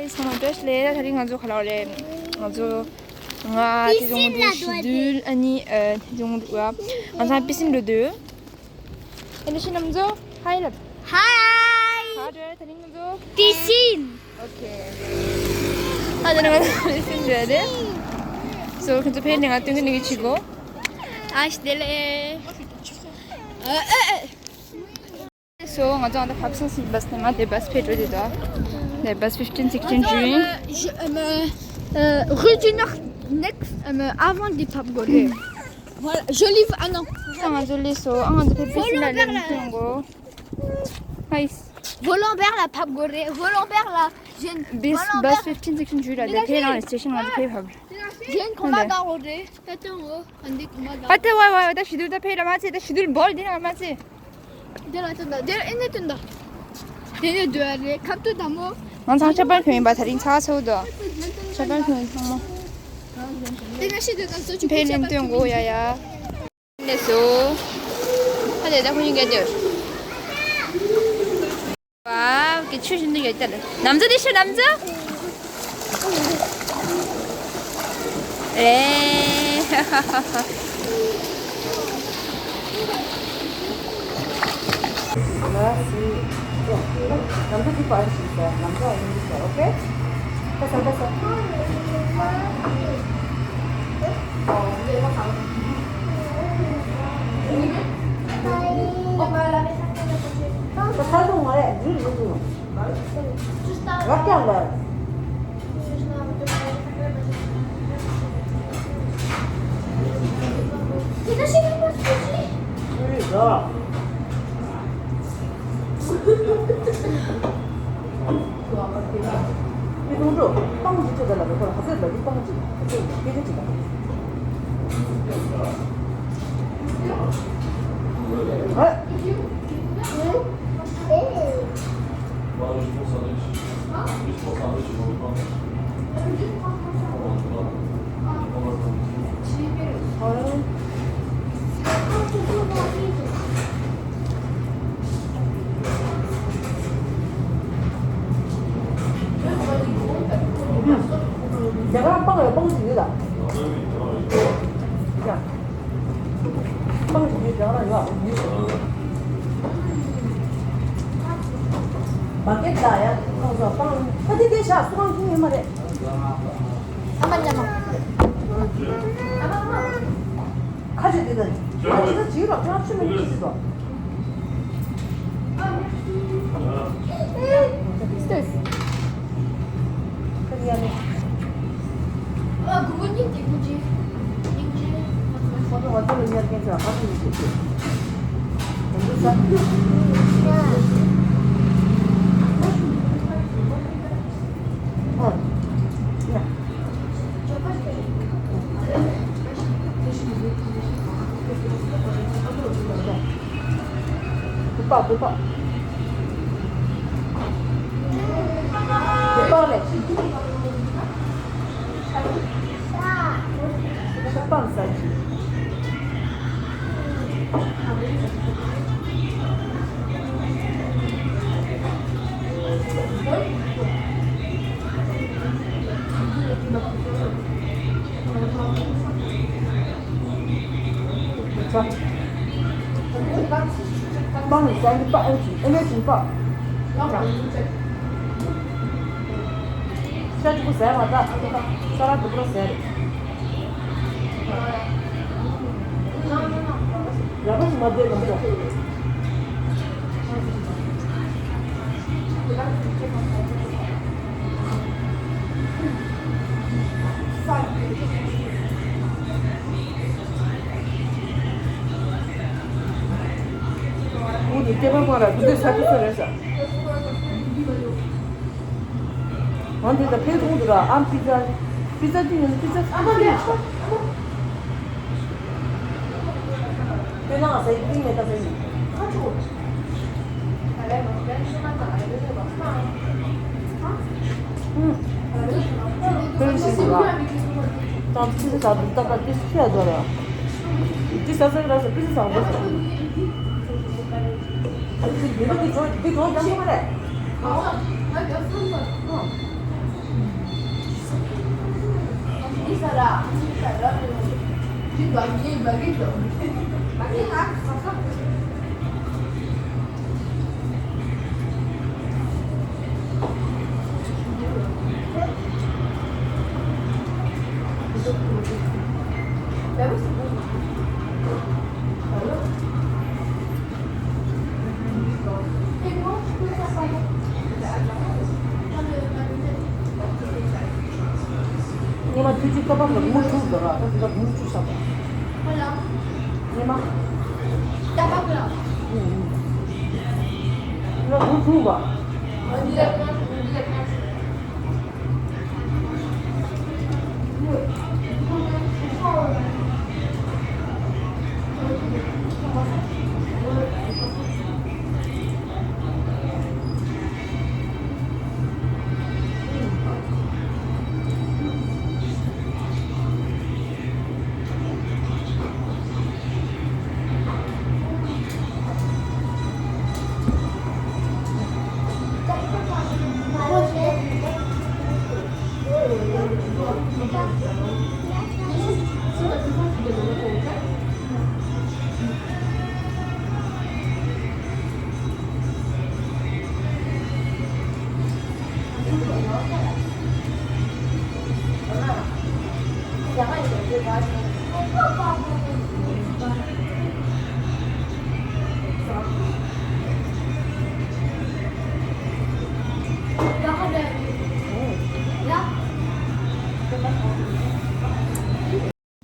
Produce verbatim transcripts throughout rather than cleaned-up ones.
ཚང་མ་བཀྲ་ཤིས་བདེ་ལེགས། ད་རིང་ང་ཚོ་ག་ལ་རེད། ང་ཚོ་ང་དེ་ཚོ་ང་ཚོ་ཞི་དུལ། ཨ་ནི་ཨ་དེ་ཚོ་ང་ཚོ་པི་སིན་འགྲོ་དུས། ཨ་ནི་ཤི་ནམ་ཚོ་ཧའི་ལབ། ཧའི། ད་རིང་ང་ཚོ་པི་སིན། ཨོ་ཁེ། ད་ད་ནི་ང་ཚོ་པི་སིན་འགྲོ་ཡ་རེད། སོ་ཁྱོད་ཚོ་ཕེབས་ནས་ང་སྟོན་གི་ནི་གི་ཆི་གོ། བཀྲ་ཤིས་བདེ་ལེགས། ཨ་ཨ་ཨ། སོ་ང་ཚོ་ཨ་ད་ཕབ་སོང་སི་བྷ་སི་ནས་མ་དེ་བྷ་སི་ཕེབས་འགྲོ་དེ་དོ། དེ་བྷ་སི་ཕིབ་ཊིན་སིག་ཊིན་ཇུ་ཡིན། Je, euh, me, euh, rue du Nord, next, euh, me, avant de Pape Goré. Voilà, je livre, ah non. ཨ་ང་ཚོ་ལས་སོ། ཨ་ང་ཚོ་ཕེབས་པའི་སི་ན་ལེན་ཐོན་གོ། ཧའི། Volant vers la Pape Goré, volant vers la jeune. བྷ་སི་བྷ་སི་ཕིབ་ཊིན་སིག་ཊིན་ཇུ་ར་དེ་ཕེབས་རང་རེད། སི་ཊེ་ཤན་ང་ཚོ་ཕེབས་ཕབ། Jeune combat dans l'ordre. T'attends, oh, on dit combat dans. ཨ་ཏེ་ཝའི་ཝའི། ད་ཞི་དུལ་ད་ཕེབས་ར་མ་ཚེ། ད་ཞི་དུལ་བོལ་དེ་ན་མ་ཚེ། དེ་ལ་ཐོན་ད། དེ་ལ་ཨེ་ནས་ཐོན་ད། དེ་ནས་སྡོད་རེད། ཁབ་ཏུ་དམ་མོ། ང་ཚང་ཆ་པར་ཐོན་ཡིན་པ། ད་རིང་ཚ་ཚ་འུ་དོ། ཆ་པར་ཐོན་ཡིན་ཚང་མ། དེ་ན་ཤི་དེ་དང་སོ་ཆུ་ཕེ་ལེན་ཐོན་གོ་ཡ་ཡ། ལས་སོ། ཧ་ལས་ད་ཁོ་གཉིས་ཀ་སྡོད། ཝའོ། གི་ཆུ་བཞིན་དུ་ཡོད་ཀྱང་། ནམ་ཚོ་དེ་ཤི་ནམ་ཚོ། རེད། Merci. Nam tu di pa shi sa, nam tu ayin di sa, okay? Pasa, pasa. Pasa tu ngare, ni ni ni. Rap kya hua? རྒྱ་གར་སྤང་ཡོད། སྤང་ཞིག་ཡོད་ལ། ཡ། སྤང་ཞིག་ཡོད། རྒྱ་གར་ཡོད། མ་སྐད་ད་ཡ། སྤང་སོ་སྤང་། ཨ་དེ་དེ་ཤ་སུ་གང་ཁྱིམ་ཡོད་མ་རེད། ཨ་མ་ཉ་མ། ཁ་ཆེ་དེ་ད། ཁ་ཆེ་ད་ཅིག་རོགས་ཁྱོད་ཆུ་མི་ཆུ་ཆུ་དོ། ཕུ་པག་ཕུ་པག་ཕུ་པག་ལས། ཕུ་པག་ཟ་གི། སྤང་ལ་ཟ་ནི་སྤགས་ཨེ་ཅི་ཨེ་ལེ་ཅིང་སྤགས། ཤ་གཅིག་པུ་ཟ་ཡ་མ་ད། ས་ར་དུ་པུ་ར་ཟ་རེད། ར་པ་ཞིག་མ་བསྡད་གམ་ད། འུ་དེ་སྐྱེས་པ་པ་ར་དུ་དེ་ས་ཁུ་ས་རེད་ས། འོན་ཏེ་ད་ཕེ་ཐུང་དུ་ར་ཨམ་པི་ཛ། པི་ཛ་ཅི་ཡིན། པི་ཛ་ཨམ་པི་ཛ། དེ་ན་ཟེར་ཏིང་མེ་ད་ཟེར་ཡིན། ཨུམ། ཕེ་ཤི་ཟ། ད་ཏི་ཟ་འདུག་ད་ད་ཏི་ཁྱི་ཡ་ཟ་ར། ཏི་ཟ་ཟ་ར་ཟ། ཏི་ཟ་ཟ་འདུག་ཟ། འདི་འདི་འདི་འགྲོ་འདི་འགྲོ་རྒྱག་མ་རེད། ཨ། ཉི་མ་དུས་ཚོད་སྐབས་བབ་ལ་མུ་ཐུག་འདུག་ར། ད་དུས་ཚོད་མུ་ཐུག་ས་པ། ཉི་མ། ད་བབ་ལ། ང་མུ་ཐུག་པ། ད་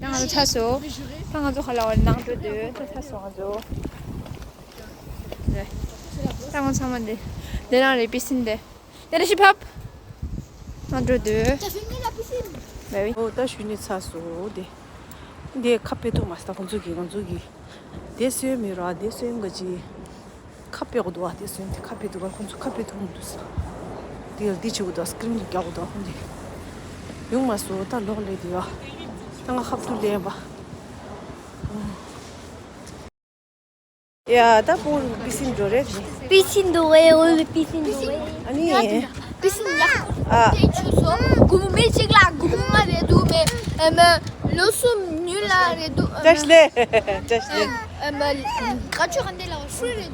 ང་ཚོ་ཚར་སོང་། ད་ང་ཚོ་ཁ་ལག་བར་ནང་འགྲོ་དུས་ད་ཚར་སོང་ང་ཚོ། ད་ང་ཚང་མ་འདི་འདི་ནང་རེད། པི་སིན་འདི་འདི་རེད། ཤི་ཕབ་ནང་འགྲོ་དུས། ཨོ་ད་ཞུ་ནི་ཚར་སོང་། འདི་འདི་ཁ་ཕྱེ་ཐུབ་མ་སོང་། ད་ཁོང་ཚོ་གིས་ང་ཚོ་གིས་འདི་སོན་མི་ར། འདི་སོན་ག་ཅི། ཁ་ཕྱེ་དགོས་འདུག་ཨ། དེ་སོན་དེ་ཁ་ཕྱེ་འདུག་ག་ཁོང་ཚོ་ཁ་ཕྱེ་ཐུབ་མི་འདུག་ས། དེ་ཡང་འདི་བྱེད་དགོས་འདུག་ཨ། སི་ཀི་རིན་རྒྱག་དགོས་འདུག་ཨ། ཁོང་ཚོ་ཡོང་མ་སོང་། ད་ལོག་སླེབས་དུས་ཨ། ད་ང་ཁ་ཐུག་ལེན་པ། ཡ་ད་པོ་པི་སིན་འགྲོ་རེད། པི་སིན་འགྲོ་བའི་འོ་ལེ་པི་སིན་འགྲོ་བའི། ཨ་ནི། པི་སིན་ལ། ཨ། དེ་ཆུ་སོ་སྒོར་མོ་མི་གཅིག་ལ་སྒོར་མོ་ལྔ་རེད་འདུག་མེད། ཨ་མ། ལོ་གསུམ་ཉུལ་ལ་རེད་འདུག་ཨ་མ། བཀྲ་ཤིས་བདེ་ལེགས། བཀྲ་ཤིས་བདེ་ལེགས། བཀྲ་ཤིས་བདེ་ལེགས།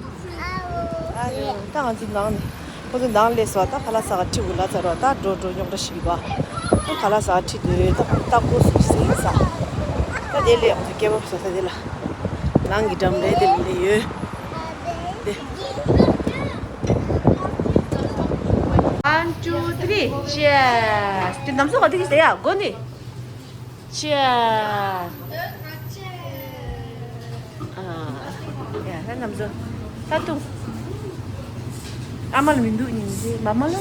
ཨ་ཡོ། ད་ང་ཚོ་ནང་ནས་ཁོ་ཚོ་ནང་སླེབས་སོང་། ད་ཁ་ལག་ཟ་ག་ཁྲིད་དགོས་ལབ་ཚར་རོ། ད་འགྲོ་འགྲོ་རྙོག་དྲ་ཞིག་པ། ད་ཁ་ལག་ཟ་ག་ཁྲིད་དུས་ད་ལྟ་སྐོར་སུ་ཟིན་ས། ད་དེ་ལས་ང་ཚོ་སྐེད་པ་ཟ་ས་དེ་ལ། ནང་གི་འགྲམ་རེད། དེ་ལ་ཡོད། དེ། One, two, three, cheers. དེ་ནམ་སོ་ག་དེ་གི་ཟེར་ཡ་དགོ་ནི། Cheers. ཨ། ཡ་ཧ་ནམ་སོ། ད་དུང་། ཨ་མ་ལ་མི་འདུག་ཉིན་ཞིག་མ་མ་ལ།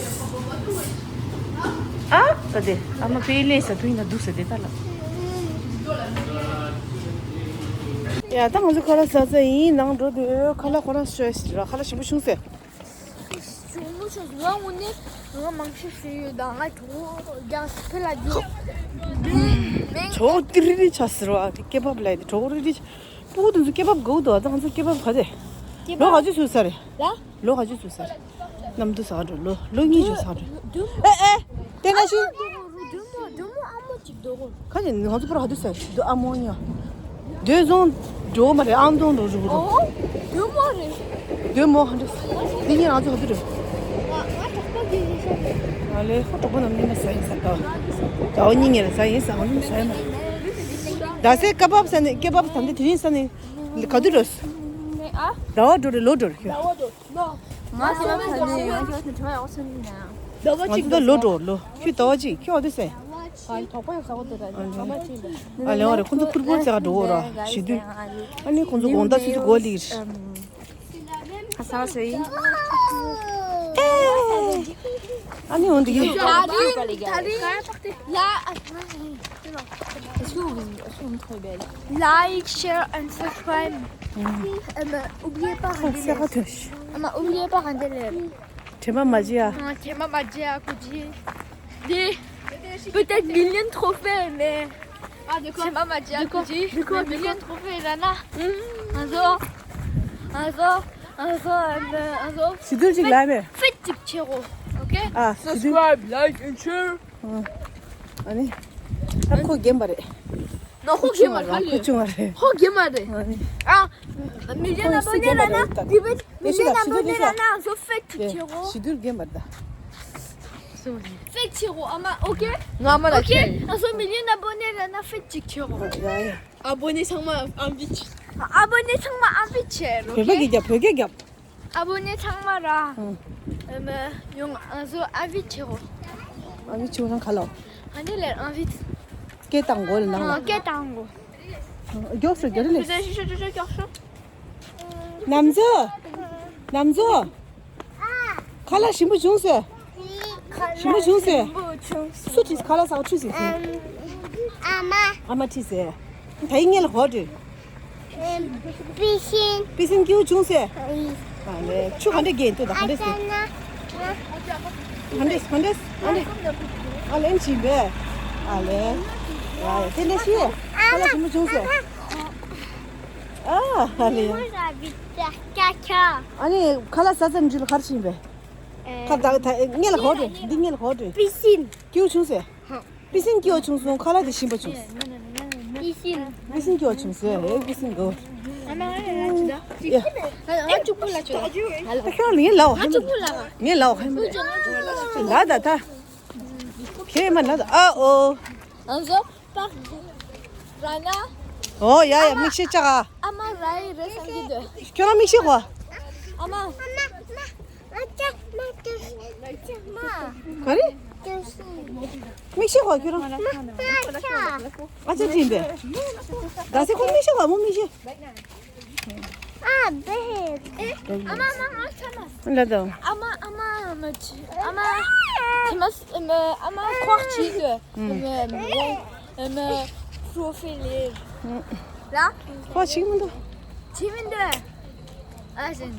ཨ། ད་དེ་ཨ་མ་པེ་ལེ་ས་དུང་ཡིན་ན་འདུག་ས་དེ་ད་ལ། ཡ་ད་ང་ཚོ་ཁ་ལག་ཟ་ས་ཡིན། ནང་འགྲོ་དུས་ཁ་ལག་ཁོ་རང་ཤོས་ར། ཁ་ལག་ཞིམ་པོ་བྱུང་ཟེར། ཞིམ་པོ་བྱུང་། ང་དངོས་གནས་ང་མང་ཤོས་ཞིག་ཡོད། ད་ང་གྲོད་ཁོག་རྒྱགས་ཕེ་ལ་རྒྱུ། མེང་། གྲོད་ཁོག་ཏི་རི་རི་ཆགས་ཟེར་བ། དེ་ཀེ་བབ་ལ་དེ་གྲོད་ཁོག་རི་རི་ཆགས། སྤུ་གུ་དེ་ཚོ་ཀེ་བབ་དགའ་བོ་འདུག་ཨ། ད་ང་ཚོ་ཀེ་བབ་ག་དེ། ཀེ་བབ། ལོ་ག་ཚོད་ཚུགས་ས་རེད། ལ། ལོ་ག་ཚོད་ཚུགས་ས་རེད། གནམ་གྲུ་ཟ་འགྲོ། ལོ་ལོ་གཉིས་ཚུགས་ས་རེད། ཨེ་ཨེ། དེ་ན་ཤི། ཁ་ཅིག་ང་ཚོ་པར་ཧ་དུ་ཟ་ཞིག་དུ་ཨ་མོ་ཉ། དེ་བཟུང་འགྲོ་མ་རེད། ཨང་དུང་འགྲོ་རུ་རུ། ཨོ། དེ་མོ་རེད། དེ་མོ་ཧ་འདྲ། དེ་གཉིས་ང་ཚོ་ཧ་དུ་རེད། ང་ང་གྲོགས་པོ་གི་ཡིན་ཤག་ང་ལས་ཁོ་གྲོགས་པོ་རྣམས་གཉིས་ན་ཟ་ཡིན་ཟ་ད། ད་འོ་གཉིས་ངེད་ལ་ཟ་ཡིན་ཟ། ང་ཚོ་ཟ་ཡིན་མ། ད་སེ་ཀ་བབ་ཟ་ནི། ཀེ་བབ་ཟ་འདི་དེ་རིང་ཟ་ནི། ག་དུས་འགྲོ། ཨ། ཟླ་བ་འགྲོ་རེད། ལོ་འགྲོ་རེད་ཁྱོད། ང་ཁྱོད་ལ་ཕན་ནི། ང་ཁྱོད་ལ་དྲི་བ་ཡག་ཤོས་ནི་ན། ཟླ་བ་གཅིག་ང་ཚོ་ལོ་འགྲོ་ལོ། ཁྱོད་ཟླ་བ་གཅིག་ཁྱོད་འོ་དེ་ཟེར། ཨ་ལེ་འོ་རེད། ཁོང་ཚོ་ཕུར་བུ་རྩེ་ག་འགྲོ་འོ་ར་ཞི་དུས། ཨ་ནི་ཁོང་ཚོ་དགོང་དག་ཆུ་ཚོད་དགུ་ལིར། ཁ་སང་སོ་ཡིན། ཨ་ནི་འོ་འདི་གི། Like, share and subscribe. ཨ་མ། Oubliez pas རང་འདི་ལས། ཨ་མ། Oubliez pas རང་འདི་ལས། དྲན་པ་མ་བརྗེད་ཨ། དྲན་པ་མ་བརྗེད་ཨ། ཀུ་ཅི། འདི། Peut-être million trophée, mais དྲན་པ་མ་བརྗེད་ཨ། ཀུ་ཅི། Mais million trophée ར་ན། ང་ཚོ། ང་ཚོ། ང་ཚོ། ང་ཚོ། ཞི་དུལ་ཅིག་ལ་མེ། ཕིཊ་ཅིག་བྱེད་དགོས། ཨོ་ཁེ། ཨ། ཞི་དུལ། Subscribe, like and share. ཨ་ནི། ད་ཁོ་རྒན་པ་རེད། ན་ཧོ་རྒན་པ་རེད། ཁོ་ཆུང་བ་རེད། ཧོ་རྒན་པ་རེད། ཨ་ནི། ཨ། མི་ལི་ཡོན་ཨ་བོ་ནེ་རག་ན་དེ་བས་མི་ལི་ཡོན་ཨ་བོ་ནེ་རག་ན་ང་ཚོ་ཕེད་ཅིག་བྱེད་དགོས། ཞི་དུལ་རྒན་པ་རེད་ད། ཕེད་བྱེད་དགོས་ཨ་མ། ཨོ་ཁེ། ང་ཨ་མ་ལ་ཨོ་ཁེ། ཁྱེད། ང་ཚོ་མི་ལི་ཡོན་ཨ་བོ་ནེ་རག་ན་ཕེད་ཅིག་བྱེད་དགོས། ཡ་ཡ། ཨ་བོ་ནེ་ཚང་མ་ཨམ་བི་ཆི། ཨ་བོ་ནེ་ཚང་མ་ཨམ་བི་ཆི་རོ། བོད་པ་གི་རྒྱབ། བོད་སྐད་རྒྱབ། ཨ་བོ་ནེ་ཚང་མ་ར། ཨ་མ་ཡོང་ང་ཚོ་ཨམ་བི་ཆི་གོ། ཨམ་བི་ཆི་གོ་ན་ག་ལ། ཨ་ནི་ལེར་ཨམ་བི། སྐད་བཏང་གོ་ལ་ནང་ལ། སྐད་བཏང་གོ། མགྱོགས་སུ་རྒྱ་རི་ལས། ནམ་ཛོ། ནམ་ཛོ། ཁ་ལག་ཞིམ་པོ་བྱུང་ཟེར། ཞིམ་པོ་བྱུང་ཟེར། སུ་ཁྲིད། ཁ་ལག་ཟ་ཁྲིད་ཟེར། ཨ་མ། ཨ་མ་ཁྲིད་ཟེར། ད་ཡིན་ངེད་ལ་གོ་འདྲི། པི་སིན། པི་སིན་སྐྱིད་པོ་བྱུང་ཟེར། ཨ་ལེ། ཆུ་ག་འདྲ་རྒྱས་འདུག་ད་ག་འདྲ་ཟེར། ག་འདྲ་ག་འདྲ་ཨ་འདྲ། ཨ་ལེ་ཅི་བས། ཨ་ལེ། ཨ་ལེ་དེ་འདྲ་ཤི། ཁ་ལག་ཞིམ་པོ་བྱུང་ཟེར། ཨ་ཨ་ལེ། ཨ་ནི་ཁ་ལག་ཟ་ཙམ་རྒྱུ་ལ་ག་རེ་བྱིན་པས། ཁ་ད་ད་ངེད་ལ་གོ་འདྲི། འདི་ངེད་ལ་གོ་འདྲི། པི་སིན། སྐྱིད་པོ་བྱུང་ཟེར། པི་སིན་སྐྱིད་པོ་བྱུང་སོང་། ཁ་ལག་དེ་ཞིམ་པོ་བྱུང་། པི་སིན། པི་སིན་སྐྱིད་པོ་བྱུང་ཟེར། ཨེ་པི་སིན་གོ། ཨ་མ་ང་ཅི་ད། ཡ། ང་གཅིག་པུ་ལ་ཆོད། ད་ཁྱོད་ལ་ངས་ལའོ། ང་གཅིག་པུ་ལ། ངས་ལའོ། ལ་ད་ད། ཁྱེད་མ་ལ་ད། ཨ་ཨོ། ང་ཚོ་པར་ར་ན། ཨོ་ཡ་ཡ། མིག་ཤེལ་བཅག་ཨ། ཨ་མ་ར་ཡི་རེད་བསམ་གྱི་འདུག་ཁྱོད་རང་མིག་ཤེལ་གོ། ཨ་མ། ག་རེ། མིག་ཤེལ་གོ་ཁྱོད་རང་། ཨ་ཅག་ཅིག་འདི། ད་སེ་ཁོ་མིག་ཤེལ་གོ་མོ་མིག་ཤེལ། ཨ་མ་ཨ་མ་ཨ་མ་ཨ་མ་ཨ་མ་ཨ་མ་ཁོག་ཅིག་ཨ་མ་ཁོག་ཅིག་མི་འདུག་ཅིག་མི་འདུག་ཨ་ཞེན།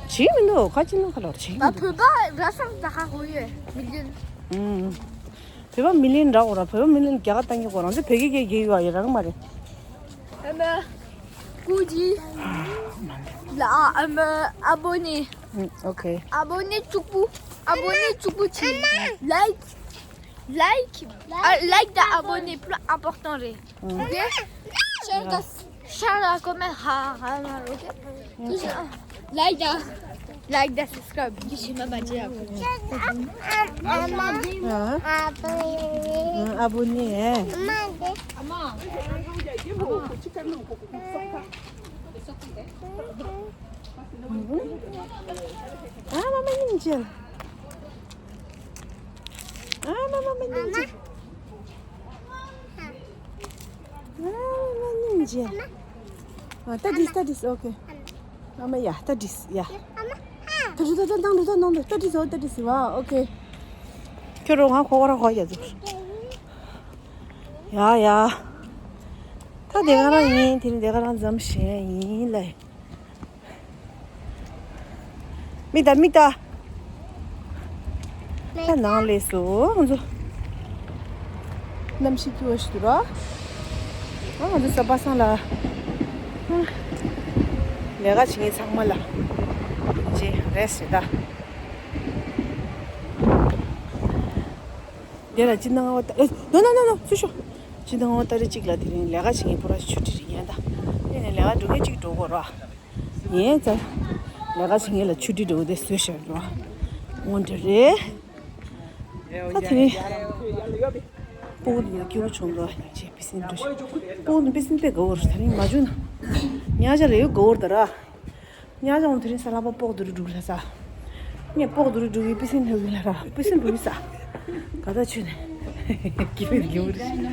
ཅིག་མི་འདུག་ཁ་ཅིག་ནང་ཁ་ལོར་ཅིག་མི་འདུག་བོད་པ་ར་སང་ད་ཁ་ཧོ་ཡོད་མི་འདུག་བོད་པ་མི་ལེན་འདྲ་འོ་ར། བོད་པ་མི་ལེན་རྒྱ་གར་བཏང་གི་གོ། རང་ཚོ་བོད་སྐད་སྐད་རྒྱག་ཡོད་ཡོད་རང་མ་རེད། ཨ་མ། ཀུ་ཅི། ལ་ཨ་མ་ཨ་བོ་ནི། ཨོ་ཁེ། ཨ་བོ་ནི་གཅིག་པུ། ཨ་བོ་ནི་གཅིག་པུ་ཆི། ལའིཀ། ལའིཀ། ཨ་ལའིཀ་དང་ཨ་བོ་ནི་plus important རེད། ཨོ་ཁེ། ཤེར་དང་ཤེར་དང་ཀོ་མེན་ཧ་ཧ་མ་ཨོ་ཁེ། ལའིཀ་དང་། Like the subscribe. ཨ་བོ་ནི། ཨ་མ་མ་ཉིན་ཅན། ཨ་མ་མ་མ་ཉིན་ཅན། ཨ་མ་མ་ཉིན་ཅན། ཨ་ད་དིས་ད་དིས། ཨོ་ཁེ། ཨ་མ་ཡ་ད་དིས་ཡ། ད་རུ་ད་ད་ད་རུ་ད་ནང་དུ་ད་དིས། ཨོ་ད་དིས་ཡ། ཨོ་ཁེ། ཁྱོད་རོ་ང་ཁོ་ར་ཁོ་ཡ་ཟུ། ཡ་ཡ། ད་དེ་ག་རང་ཡིན། དེ་ནི་དེ་ག་རང་འཛམ་ཞེ་ཡིན་ལེ། མིག་ལྟ་མིག་ལྟ། ད་ནང་ལས་སུ་ང་ཚོ་གནམ་གཤིས་སྐྱིད་པོ་ཞིག་འདུག་ར། ཨ་ང་ཚོ་ས་པ་སངས་ལ། ལས་ཀ་བྱེད་མཁན་ཚང་མ་ལ་རྗེས་རེད་ཟེར་ད། དེ་ལ་སྤྱི་ཟླ་ལྔ་པ་ད། ཨེ། ནོ་ནོ་ནོ་ནོ། སུ་ཤོག་སྤྱི་ཟླ་ལྔ་པ་ཏ་རིག་གཅིག་ལ་དེ་རིང་ལས་ཀ་བྱེད་མཁན་པོ་ར་ཆུ་ཊི་རེད་ཡིན་ད། དེ་ནས་ལས་ཀ་འགྲོ་མཁན་གཅིག་འགྲོ་དགོས་ར། ཡིན་ཙང་། ལས་ཀ་བྱེད་མཁན་ལ་ཆུ་ཊི་འགྲོ་དེ་བཟོས་བཞག་འགྲོ། འོ་འདྲ་རེད། ད་དེ་རིང་། སྤུ་གུ་འདི་སྐྱིད་པོ་བྱུང་འདུག་ཡིན་ཅེས་པི་སིན་འགྲོ་ཞིག་སྤུ་གུ་འདི་པི་སིན་དཔེ་དགའ་བོ་རེད། དེ་རིང་མ་བྱུང་ན། ཉག་ཅག་ལ་ཡོད་དགའ་བོ་རེད་ད་ར། ཉག་ཅག་འོང་དེ་རིང་ས་ལྷག་པ་སྤོག་དུ་རུ་འགྲུག་ལ་ས། ངས་སྤོག་དུ་རུ་འགྲུག་གི་པི་སིན་ལྷོད་གི་ལ་ར། པི་སིན་འགྲོ་གི་ས། ག་ད་ཆུ་ནས། སྐྱིད་པོ་དགའ་བོ་རེད།